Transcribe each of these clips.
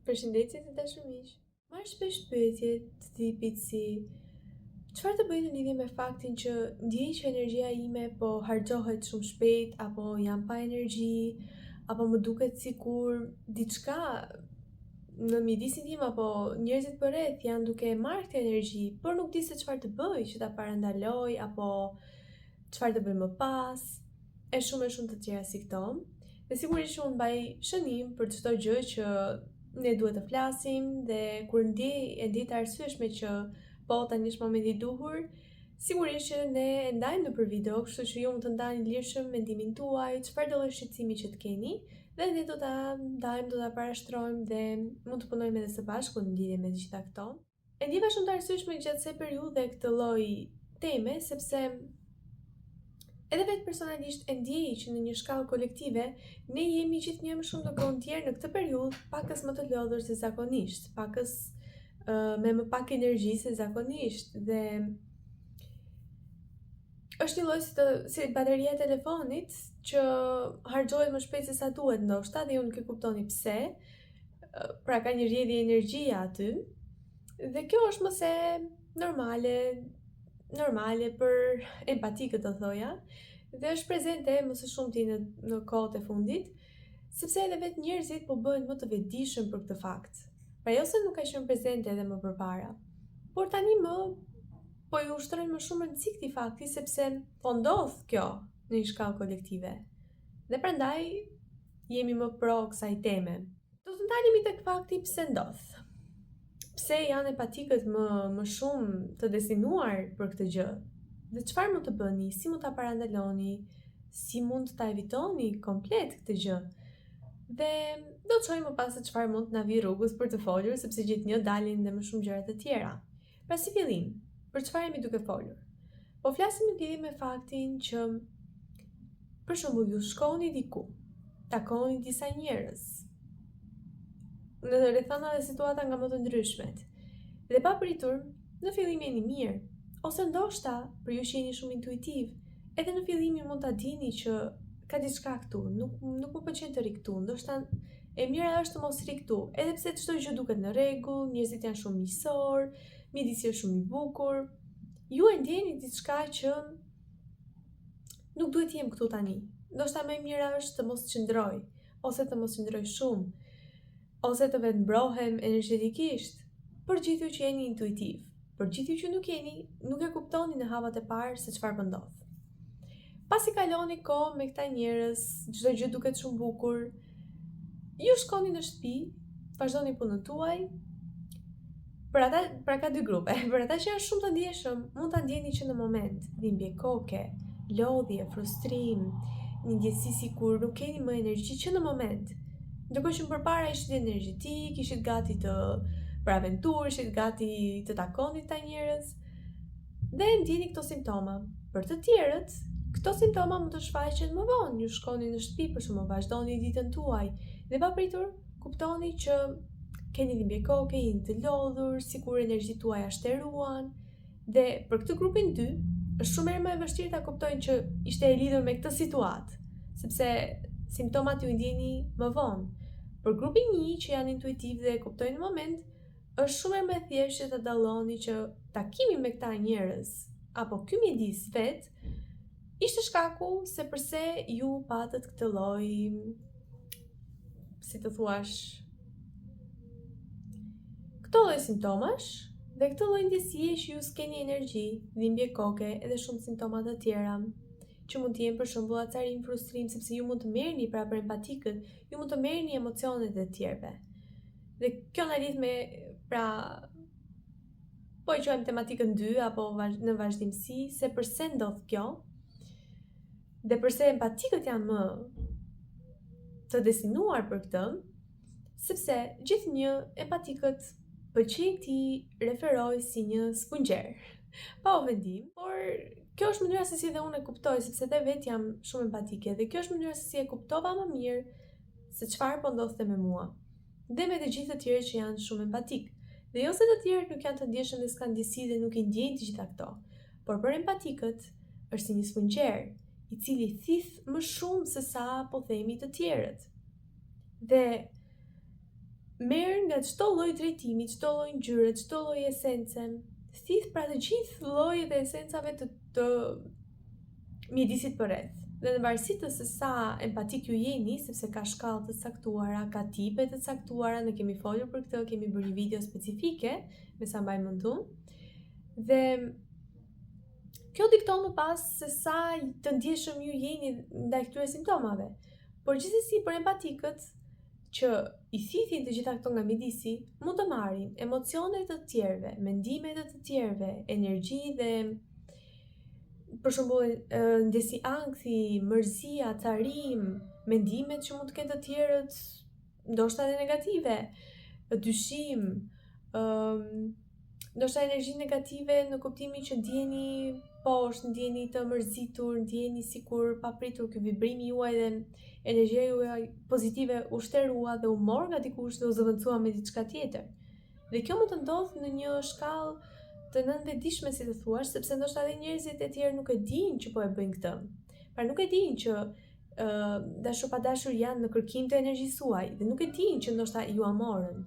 Përshëndetje të dashur miq. Marr shpesh pyetje të tipit si çfarë të bëj në lidhje me faktin që ndjej që energjia ime po harxhohet shumë shpejt apo jam pa energji apo më duket sikur diçka në mjedisin tim apo njerëzit përreth janë duke marrë këtë energji, por nuk di se çfarë të bëj që ta parandaloj apo çfarë të bëj më pas, e shumë e shumë të tjera si këto. Dhe sigurisht që unë mbaj shënim për çdo gjë që ne duhet të flasim dhe kur ndjej e ndjej të arsyeshme që po tani është momenti i duhur, sigurisht që ne e ndajmë nëpër video, kështu që ju mund të ndani lirshëm mendimin tuaj, çfarëdo lloj shqetësimi që të keni, dhe ne do ta ndajmë, do ta parashtrojmë dhe mund të punojmë edhe së bashku në lidhje me të gjitha këto. E ndjeva shumë të arsyeshme gjatë kësaj periudhe këtë lloj teme, sepse edhe vetë personalisht e ndjej që në një shkallë kolektive ne jemi gjithnjë më shumë duke u ndjerë në këtë periudhë pakës më të lodhur se zakonisht, pakës uh, me më pak energji se zakonisht dhe është një lloj si, të, si bateria e telefonit që harxhohet më shpejt se sa duhet ndoshta dhe ju nuk e kuptoni pse. Pra ka një rrjedhje energjie aty. Dhe kjo është më se normale, normale për empatikët do thoja, dhe është prezente më së shumti në, në kohët e fundit, sepse edhe vetë njerëzit po bëhen më të vetëdijshëm për këtë fakt. Pra jo se nuk ka qenë prezente edhe më përpara, por tani më po i ushtrojnë më shumë rëndësi këtij fakti sepse po ndodh kjo në një shkallë kolektive. Dhe prandaj jemi më pro kësaj teme. Do të ndalemi tek fakti pse ndodh. Pse janë empatikët më më shumë të destinuar për këtë gjë? Dhe çfarë mund të bëni? Si mund ta parandaloni? Si mund ta evitoni komplet këtë gjë? Dhe do të shohim më pas se çfarë mund të na vijë rrugës për të folur, sepse gjithnjë dalin dhe më shumë gjëra të tjera. Pra si fillim, për çfarë jemi duke folur? Po flasim në lidhje me faktin që për shembull ju shkoni diku, takoni disa njerëz në rrethana dhe situata nga më të ndryshmet. Dhe papritur, në fillim jeni mirë, ose ndoshta për ju që jeni shumë intuitiv, edhe në fillim ju mund ta dini që ka diçka këtu, nuk nuk më pëlqen të rri këtu, ndoshta E mira është të mos rri këtu, edhe pse çdo gjë duket në rregull, njerëzit janë shumë miqësorë, mjedisi është shumë i bukur. Ju e ndjeni diçka që nuk duhet të jem këtu tani. Ndoshta më e mira është të mos qëndroj, ose të mos qëndroj shumë, ose të vetëmbrohem energjetikisht. Për gjithë ju që jeni intuitiv, për gjithë ju që nuk jeni, nuk e kuptoni në hapat e parë se çfarë po ndodh. Pasi kaloni kohë me këta njerëz, çdo gjë duket shumë bukur. Ju shkoni në shtëpi, vazhdoni punën tuaj. Për ata, pra ka dy grupe. Për ata që janë shumë të ndjeshëm, mund ta ndjeni që në moment, dhimbje koke, lodhje, frustrim, një ndjesi sikur nuk keni më energji që në moment. Ndërkohë që më përpara ishit energjetik, ishit gati të për aventurë, ishit gati të takoni këta njerëz. Dhe ndjeni këto simptoma. Për të tjerët, këto simptoma mund të shfaqen më vonë. Ju shkoni në shtëpi, për shembull, vazhdoni ditën tuaj dhe papritur kuptoni që keni dhimbje koke, jeni të lodhur, sikur energjitë tuaja shteruan. Dhe për këtë grupin 2, është shumë herë më e vështirë ta kuptojnë që ishte e lidhur me këtë situatë, sepse simptomat ju i ndjeni më vonë. Për grupin 1 që janë intuitiv dhe e kuptojnë në moment, Është shumë herë më e thjeshtë që ta dalloni që takimi me këta njerëz apo ky mjedis vetë ishte shkaku se përse ju patët këtë lloj si të thuash këto lloj simptomash dhe këtë lloj ndjesie që ju s'keni energji, dhimbje koke edhe shumë simptoma të tjera që mund të jenë për shembull acarim, frustrim, sepse ju mund të merrni pra për empatikët, ju mund të merrni emocionet e të tjerëve. Dhe kjo na lidh me pra po e quajmë tematikën 2 apo në vazhdimësi se përse ndodh kjo dhe përse empatikët janë më të destinuar për këtë, sepse gjithnjë empatikët pëlqej t'i referoj si një sfungjer, pa ofendim, por kjo është mënyra se si dhe unë e kuptoj, sepse dhe vetë jam shumë empatike dhe kjo është mënyra se si e kuptova më mirë se çfarë po ndodhte me mua dhe me të gjithë të tjerët që janë shumë empatikë. Dhe jo se të tjerët nuk janë të ndjeshëm dhe s'kanë ndjesi dhe nuk i ndjejnë të gjitha këto, por për empatikët është si një sfungjer, i cili thith më shumë se sa po themi të tjerët. Dhe Merr nga çdo lloj drejtimi, çdo lloj ngjyre, çdo lloj esence. Thith pra të gjithë llojet e esencave të, të mjedisit përreth. Dhe në varësi të se sa empatik ju jeni, sepse ka shkallë të caktuara, ka tipe të caktuara, ne kemi folur për këtë, kemi bërë një video specifike, me sa mbaj mend unë. Dhe kjo dikton më pas se sa të ndjeshëm ju jeni ndaj këtyre simptomave. Por gjithsesi për empatikët që i thithin të gjitha këto nga mjedisi, mund të marrin emocione të të tjerëve, mendime të të tjerëve, energji dhe për shembull ndjesi ankthi, mërzi, acarim, mendimet që mund të kenë të tjerët, ndoshta edhe negative, dyshim, ëm ndoshta energji negative në kuptimin që ndjeni poshtë, ndjeni të mërzitur, ndjeni sikur papritur ky vibrimi juaj dhe energjia juaj pozitive u shterua dhe u mor nga dikush dhe u zëvendësua me diçka tjetër. Dhe kjo mund të ndodhë në një shkallë të nënvetëdijshme si të thuash, sepse ndoshta edhe njerëzit e tjerë nuk e dinë që po e bëjnë këtë. Pra nuk e dinë që uh, dashur pa dashur janë në kërkim të energjisë suaj dhe nuk e dinë që ndoshta jua morën.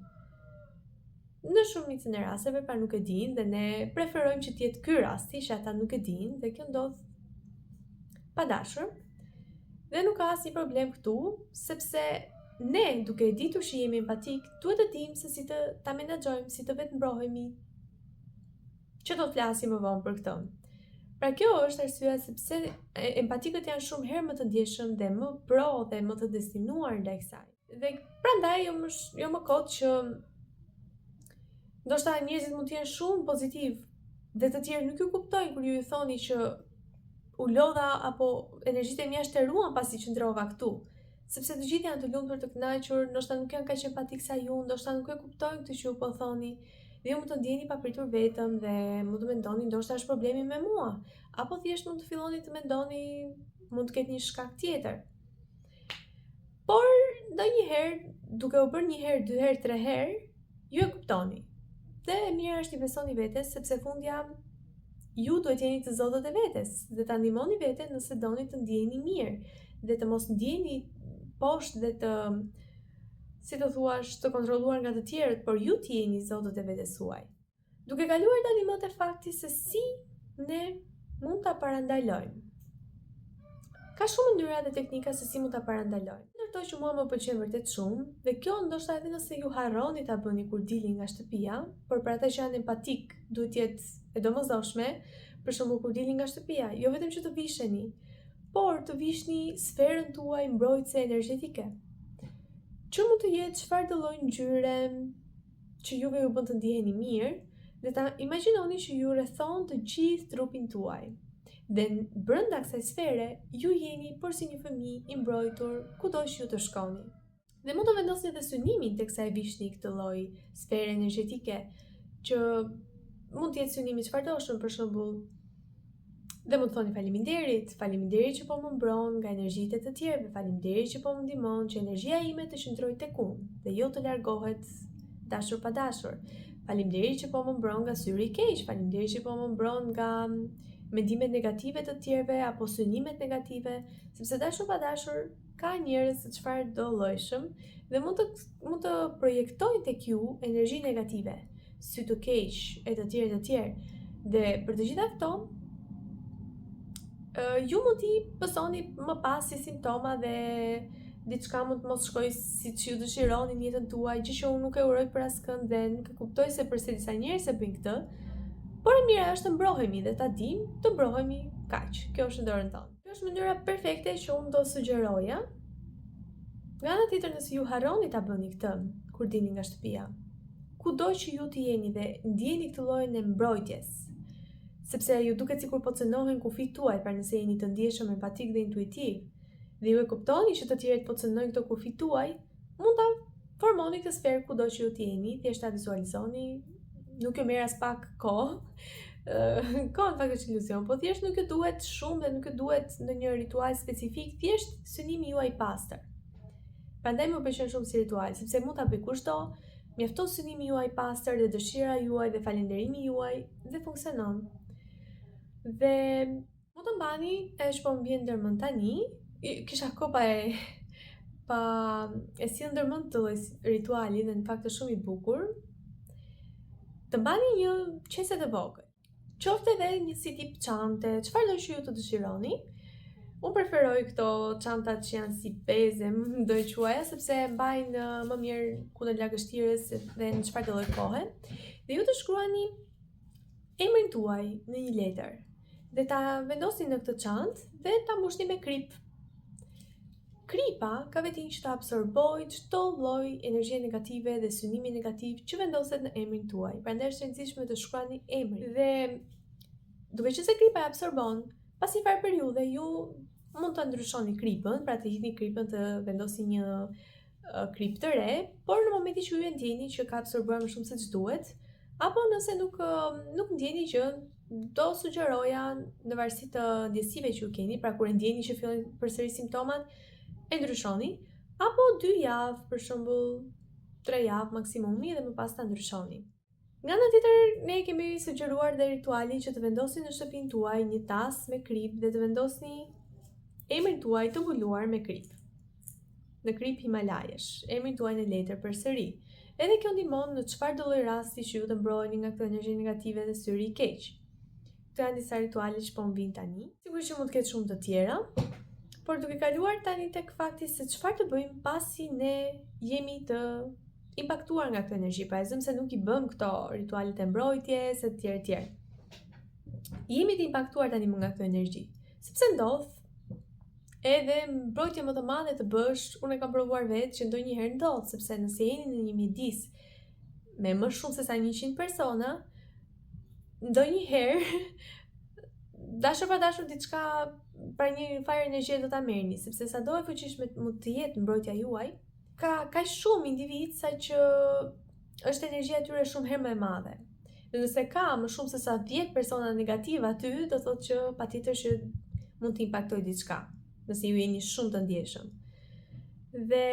Në shumicën e rasteve pra nuk e dinë dhe ne preferojmë që të jetë ky rasti që ata nuk e dinë dhe kjo ndodh pa dashur. Dhe nuk ka asnjë problem këtu, sepse ne duke e ditur që jemi empatik, duhet të dimë se si të ta menaxhojmë, si të vetëmbrohemi, që do të flasim më vonë për këtë. Pra kjo është arsyeja sepse empatikët janë shumë herë më të ndjeshëm dhe më pro dhe më të destinuar ndaj kësaj. Dhe prandaj jo më jo më kot që ndoshta njerëzit mund të jenë shumë pozitiv dhe të tjerë nuk ju kuptojnë kur ju ju thoni që u lodha apo energjitë e mia shteruan pasi qëndrova këtu. Sepse të gjithë janë të lumtur, të kënaqur, ndoshta nuk janë kaq empatik sa ju, ndoshta nuk e kuptojnë këtë që ju po thoni. Dhe ju mund të ndjeni papritur vetëm dhe mund të mendoni ndoshta është problemi me mua, apo thjesht mund të filloni të mendoni mund të ketë një shkak tjetër. Por ndonjëherë, duke u bërë një herë, dy herë, tre herë, ju e kuptoni. Dhe e mira është t'i besoni vetes, sepse fundja ju duhet të jeni të zotët e vetes dhe ta ndihmoni veten nëse doni të ndiheni mirë dhe të mos ndiheni poshtë dhe të si të thuash, të kontrolluar nga të tjerët, por ju të jeni zotët e vetes suaj. Duke kaluar tani më te fakti se si ne mund ta parandalojmë. Ka shumë mënyra dhe teknika se si mund ta parandalojmë. Ndër to që mua më pëlqen vërtet shumë, dhe kjo ndoshta edhe nëse ju harroni ta bëni kur dilni nga shtëpia, por për ata që janë empatik duhet të jetë e domosdoshme, për shembull kur dilni nga shtëpia, jo vetëm që të visheni, por të vishni sferën tuaj mbrojtëse energjetike. Që mund të jetë çfarëdo lloj ngjyre, që juve ju bën të ndiheni mirë dhe ta imagjinoni që ju rrethon të gjithë trupin tuaj. Dhe brenda kësaj sfere ju jeni porsi një fëmijë i mbrojtur kudo që ju të shkoni. Dhe mund të vendosni edhe synimin teksa e vishni këtë lloj sfere energjetike që mund të jetë synimi çfarëdoshëm, për shembull, Dhe mund të thoni faleminderit, faleminderit që po më mbron nga energjitë e të tjerëve, faleminderit që po më ndihmon që energjia ime të qëndrojë tek unë dhe jo të largohet dashur pa dashur. Faleminderit që po më mbron nga syri i keq, faleminderit që po më mbron nga mendimet negative të tjerëve apo synimet negative, sepse dashur pa dashur ka njerëz të çfarëdollojshëm dhe mund të mund të projektojnë tek ju energji negative. sy të keq e të tjerë të tjerë. Dhe për të gjitha këto, ju mund t'i pësoni më pas si simptoma dhe diçka mund të mos shkojë siç ju dëshironi në jetën tuaj, gjë që unë nuk e uroj për askënd dhe nuk e kuptoj se përse disa njerëz e bëjnë këtë. Por e mira është të mbrohemi dhe ta dimë të mbrohemi kaq. Kjo është në dorën tonë. Kjo është mënyra perfekte që unë do sugjeroja. Nga ana tjetër, nëse ju harroni ta bëni këtë kur dilni nga shtëpia, kudo që ju të jeni dhe ndjeni këtë llojin e mbrojtjes, sepse ju duket sikur po cenohen kufijtë tuaj, pra nëse jeni të ndjeshëm, empatik dhe intuitiv, dhe ju e kuptoni që të tjerët po cenojnë këto kufijtë tuaj, mund ta formoni këtë sferë kudo që ju të jeni, thjesht ta vizualizoni, nuk ju merr aspak kohë. Kohë në fakt është iluzion, po thjesht nuk ju duhet shumë dhe nuk ju duhet ndonjë ritual specifik, thjesht synimi juaj i pastër. Prandaj më pëlqen shumë si ritual, sepse mund ta bëjë kushdo, mjafton synimi juaj i pastër dhe dëshira juaj dhe falënderimi juaj dhe funksionon. Dhe mund të mbani, e që po më vjen ndërmend tani, kisha kohë pa e. Pa e sjell ndërmend këtë lloj rituali dhe në fakt është shumë i bukur. Të mbani një qese të vogël. Qoftë edhe një si tip çante, çfarëdo që ju të dëshironi. Unë preferoj këto çantat që janë si beze, do i quaja, sepse mbajnë më mirë kundër lagështirës dhe në çfarëdo lloj kohe. Dhe ju të shkruani emrin tuaj në një letër dhe ta vendosni në këtë çantë dhe ta mbushni me kripë. Kripa ka vetinë që të absorbojë çdo lloj energjie negative dhe synimi negativ që vendoset në emrin tuaj. Prandaj është e rëndësishme të shkruani emrin. Dhe duke qenë se kripa e absorbon, pas një farë periudhe ju mund ta ndryshoni kripën, pra të hidhni kripën të vendosni një kripë të re, por në momentin që ju e ndjeni që ka absorbuar më shumë se ç'duhet, apo nëse nuk nuk ndjeni gjë, do sugjeroja në varësi të ndjesive që ju keni, pra kur e ndjeni që fillojnë përsëri simptomat, e ndryshoni, apo 2 javë, për shembull, 3 javë maksimumi dhe më pas ta ndryshoni. Nga ana tjetër, ne kemi sugjeruar dhe ritualin që të vendosni në shtëpinë tuaj një tas me kripë dhe të vendosni emrin tuaj të mbuluar me kripë. Në kripë Himalajesh, emrin tuaj në letër përsëri. Edhe kjo ndihmon në çfarëdo lloj rasti që ju të mbroheni nga këto energji negative dhe syri i keq. Këto janë disa rituale që po më vijnë tani. Sigurisht që mund të ketë shumë të tjera, por duke kaluar tani tek fakti se çfarë të bëjmë pasi ne jemi të impaktuar nga këto energji, pra e zëmë se nuk i bëmë këto ritualet e mbrojtjes e të tjerë e tjerë. Jemi të impaktuar tani më nga këto energji, sepse ndodh edhe mbrojtje më të madhe të bësh, unë e kam provuar vetë që ndonjëherë ndodh, sepse nëse jeni në një mjedis me më shumë se sa 100 persona, ndonjëherë dashur pa dashur diçka pra një farë energjie do ta merrni, sepse sado e fuqishme mund të jetë mbrojtja juaj, ka kaq shumë individ sa që është energjia e tyre shumë herë më e madhe. Dhe nëse ka më shumë se sa 10 persona negativ aty, do thotë që patjetër që mund të impaktojë diçka, nëse ju jeni shumë të ndjeshëm. Dhe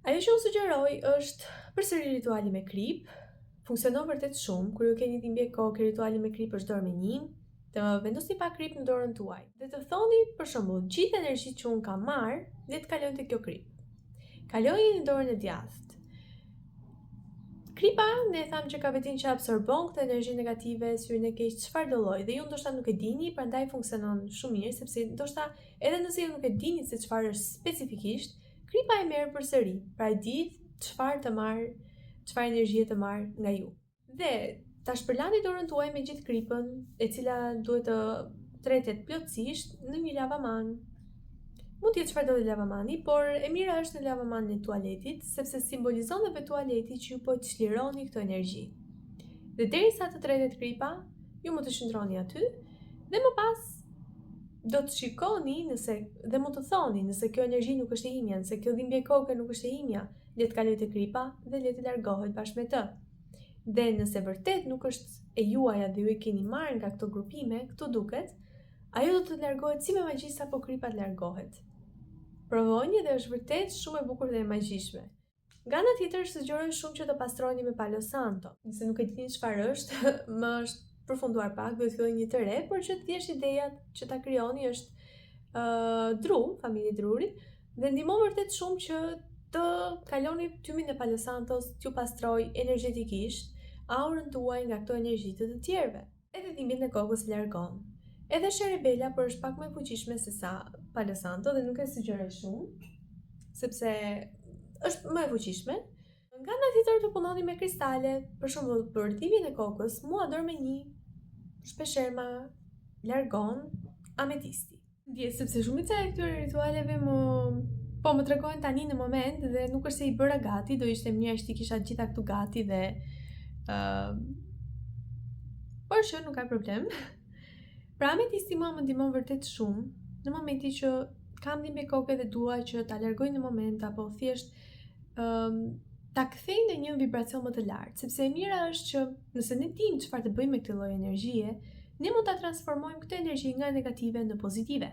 ajo që unë sugjeroj është përsëri rituali me kripë, funksionon vërtet shumë, kur ju keni dhimbje koke, rituali me kripë është dorë me një, të vendosni pak kripë në dorën tuaj dhe të thoni, për shembull, gjithë energjitë që unë kam marrë, le të kalojnë te kjo kripë. Kalojeni në dorën e djathtë. Kripa, ne thamë që ka vetinë që absorbon këtë energji negative, syrin e keq, çfarëdo lloj, dhe ju ndoshta nuk e dini, prandaj funksionon shumë mirë, sepse ndoshta edhe nëse ju nuk e dini se çfarë është specifikisht, kripa e merr përsëri, pra e di çfarë të marr, çfarë energjie të marr nga ju. Dhe ta shpërlani dorën tuaj me gjithë kripën, e cila duhet të tretet plotësisht në një lavaman. Mund të jetë çfarëdo lavamani, por e mira është në lavamanin e tualetit, sepse simbolizon edhe tualeti që ju po çlironi këtë energji. Dhe derisa të tretet kripa, ju mund të qëndroni aty dhe më pas do të shikoni nëse dhe mund të thoni nëse kjo energji nuk është e imja, nëse kjo dhimbje koke nuk është e imja, le të kalojë te kripa dhe le të largohet bashkë me të. Dhe nëse vërtet nuk është e juaja dhe ju e keni marrë nga këto grupime, këtu duket, ajo do të largohet si me magji sapo kripa të largohet. Provojeni dhe është vërtet shumë e bukur dhe e magjishme. Nga ana tjetër, sugjeroj shumë që të pastroheni me Palo Santo. Nëse nuk e dini çfarë është, më është përfunduar pak, duhet filloj një të re, por që thjesht ideja që ta krijoni është uh, dru, familje drurit, dhe ndihmon vërtet shumë që të kaloni tymin e Palo Santos, t'ju pastroj energjetikisht aurën tuaj nga këto energji të të tjerëve. Edhe dhimbjen e kokës largon. Edhe sherebela, por është pak më e fuqishme se sa Palo Santo dhe nuk e sugjeroj shumë, sepse është më e fuqishme. Nga ana tjetër të punoni me kristale, për shembull për dhimbjen e kokës, mua dorë me një shpeshherë ma largon ametisti. Ndjesë, sepse shumica e këtyre ritualeve më po më tregohen tani në moment dhe nuk është se i bëra gati, do ishte mirë që t'i kisha të gjitha këtu gati dhe ë uh, por që nuk ka problem. Pra ametisti mua më ndihmon vërtet shumë në momentin që kam dhimbje koke dhe dua që ta largoj në moment apo thjesht ë um, ta kthej në një vibracion më të lartë, sepse e mira është që nëse ne dimë çfarë të bëjmë me këtë lloj energjie, ne mund ta transformojmë këtë energji nga negative në pozitive.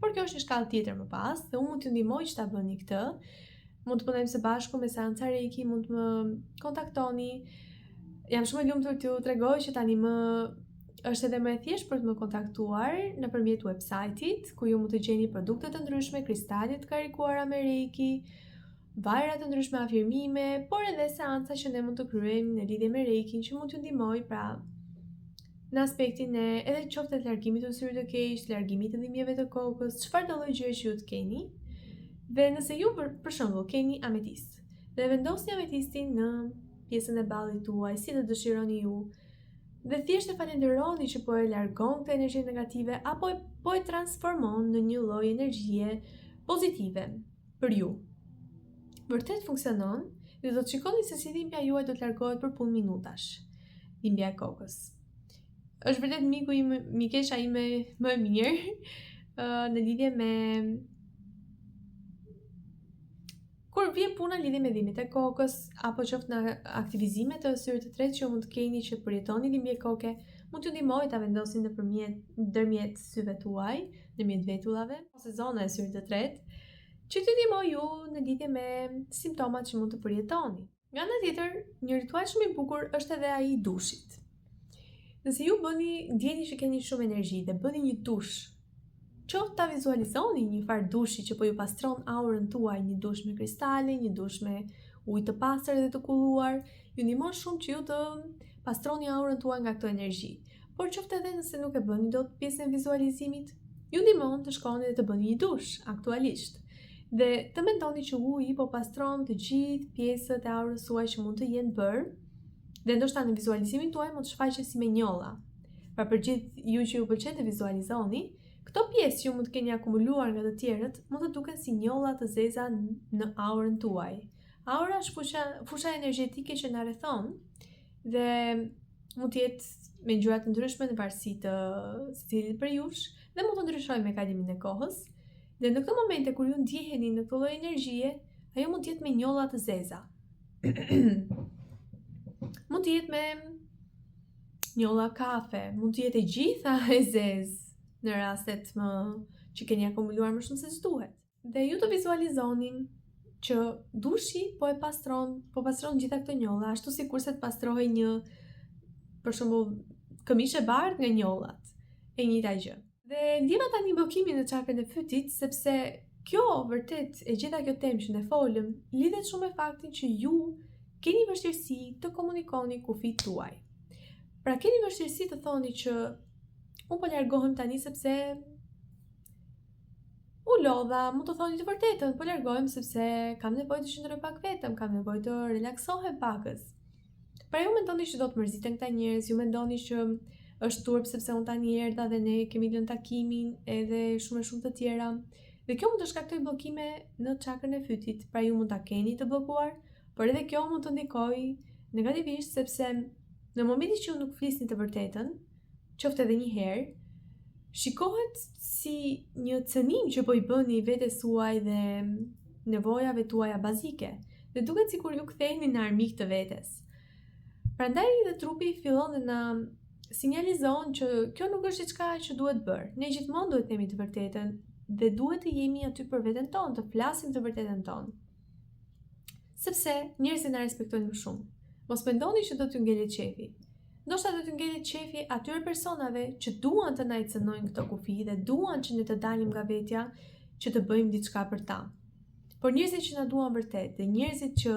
Por kjo është një shkallë tjetër më pas dhe unë mund t'ju ndihmoj që ta bëni këtë. Mund të punojmë së bashku me seanca Reiki, mund të më kontaktoni. Jam shumë e lumtur t'ju tregoj që tani më Është edhe më e thjeshtë për të më kontaktuar nëpërmjet website-it, ku ju mund të gjeni produkte të ndryshme, kristale të karikuara me Reiki, vajra të ndryshme afirmime, por edhe seanca që ne mund të kryejmë në lidhje me Reikin që mund t'ju ndihmojë pra në aspektin e edhe qoftë të largimit të syrit të keq, të largimit të dhimbjeve të kokës, çfarëdo lloj gjëje që ju të keni. Dhe nëse ju për, për shembull keni ametist dhe vendosni ametistin në pjesën e ballit tuaj, si të dëshironi ju, dhe thjesht e falenderoni që po e largon këtë energji negative apo e, po e transformon në një lloj energjie pozitive për ju. Vërtet funksionon dhe do të shikoni se si dhimbja juaj do të largohet për punë minutash. Dhimbja e kokës. Është vërtet miku im, mikesha ime më e mirë në lidhje me Kur vjen puna në lidhje me dhimbjet e kokës apo qoftë në aktivizime të syrit të tretë që mund të keni që përjetoni dhimbje koke, mund t'ju ndihmojë ta vendosni nëpërmjet ndërmjet syve tuaj, ndërmjet vetullave ose zona e syrit të tretë, që t'ju ndihmojë ju në lidhje me simptomat që mund të përjetoni. Nga ana tjetër, një ritual shumë i bukur është edhe ai i dushit. Nëse ju bëni, ndjeni që keni shumë energji dhe bëni një dush, qoftë ta vizualizoni një farë dushi që po ju pastron aurën tuaj, një dush me kristale, një dush me ujë të pastër dhe të kulluar, ju ndihmon shumë që ju të pastroni aurën tuaj nga këto energji. Por qoftë edhe nëse nuk e bëni dot pjesën e vizualizimit, ju ndihmon të shkoni dhe të bëni një dush aktualisht. Dhe të mendoni që uji po pastron të gjithë pjesët e aurës suaj që mund të jenë bërë dhe ndoshta në vizualizimin tuaj mund të shfaqen si me njolla. Pra për gjithë ju që ju pëlqen të vizualizoni, këto pjesë që ju mund të keni akumuluar nga të tjerët mund të duken si njolla të zeza në aurën tuaj. Aura është fusha, fusha energjetike që na rrethon dhe mund të jetë me ngjyra të ndryshme në varësi të secilit prej jush dhe mund të ndryshojë me kalimin e kohës. Dhe në këto momente kur ju ndjeheni në këtë lloj energjie, ajo mund të jetë me njolla të zeza. mund të jetë me njolla kafe, mund të jetë e gjitha e zezë në rastet më që keni akumuluar më shumë se ç'duhet. Dhe ju të vizualizoni që dushi po e pastron, po pastron gjitha këto njolla, ashtu sikurse të pastrohej një për shembull këmishë e bardhë nga njollat. E njëjta gjë. Dhe ndjeva tani bllokimin në çakrën e fytit, sepse kjo vërtet e gjitha kjo temë që ne folëm lidhet shumë me faktin që ju keni vështirësi të komunikoni kufijtë tuaj. Pra keni vështirësi të thoni që unë po largohem tani sepse u lodha, mund të thoni të vërtetën, po largohem sepse kam nevojë të qëndroj pak vetëm, kam nevojë të relaksohem pakëz. Pra ju mendoni që do të mërziten këta njerëz, ju mendoni që është turp sepse unë tani erdha dhe ne kemi lënë takimin edhe shumë e shumë të tjera. Dhe kjo mund të shkaktojë bllokime në çakrën e fytit, pra ju mund ta keni të bllokuar, por edhe kjo mund të ndikojë negativisht sepse në momentin që ju nuk flisni të vërtetën, qoftë edhe një herë, shikohet si një cënim që po i bëni vetes suaj dhe nevojave tuaja bazike dhe duket sikur ju ktheheni në armik të vetes. Prandaj dhe trupi fillon dhe na sinjalizon që kjo nuk është diçka që duhet bërë. Ne gjithmonë duhet të themi të vërtetën dhe duhet të jemi aty për veten tonë, të flasim të vërtetën tonë. Sepse njerëzit na respektojnë më shumë. Mos mendoni që do t'ju ngelet qefi. Ndoshta do t'ju ngelet qefi atyre personave që duan të na i cënojnë këto kufi dhe duan që ne të dalim nga vetja që të bëjmë diçka për ta. Por njerëzit që na duan vërtet dhe njerëzit që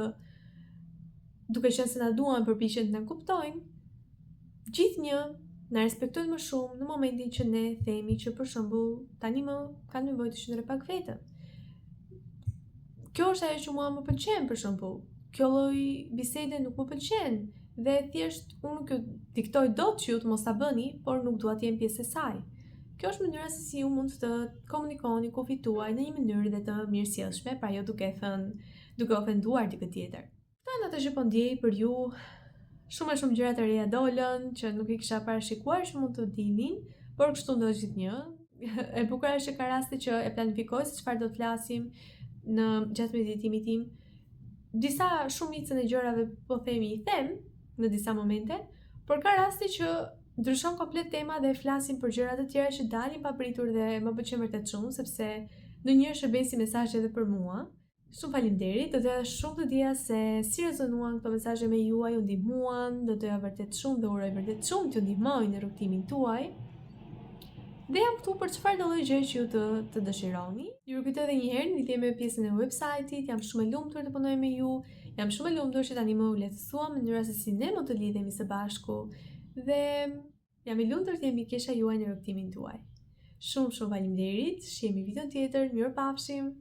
duke qenë se na duan përpiqen të na kuptojnë, gjithnjë na respektojnë më shumë në momentin që ne themi që për shembull tani më kam nevojë të qëndroj pak vetëm. Kjo është ajo që mua më pëlqen për shembull. Kjo lloj bisede nuk më pëlqen dhe thjesht unë nuk ju diktoj dot që ju të mos ta bëni, por nuk dua të jem pjesë e saj. Kjo është mënyra se si ju mund të komunikoni kufijtë tuaj në një mënyrë dhe të mirësjellshme, pra jo duke thënë, duke ofenduar dikë tjetër. Këto janë ato që po ndjej për ju. Shumë e shumë gjëra të reja dolën që nuk i kisha parashikuar që mund të dilnin, por kështu ndodh gjithnjë. E bukura është që ka raste që e planifikoj se çfarë do të flasim në gjatë meditimit tim. Disa shumicën e gjërave po themi i them në disa momente, por ka raste që ndryshon komplet tema dhe flasim për gjëra të tjera që dalin papritur dhe më pëlqen vërtet shumë sepse ndonjëherë shërbejnë si mesazh edhe për mua. Shumë faleminderit, do doja shumë të dija se si rezonuan këto mesazhe me ju, a ju ndihmuan, do doja vërtet shumë dhe uroj vërtet shumë t'ju ndihmojnë në rrugëtimin tuaj. Dhe jam këtu për çfarëdo lloj gjë që ju të, të dëshironi. Ju rikujtoj edhe një herë në lidhje me pjesën e website-it, jam shumë e lumtur të punoj me ju, jam shumë e lumtur që tani më u lehtësua mënyra se si ne mund të lidhemi së bashku dhe jam e lumtur të jem mikesha juaj në rrugëtimin tuaj. Shumë shumë faleminderit, shihemi videon tjetër, mirupafshim.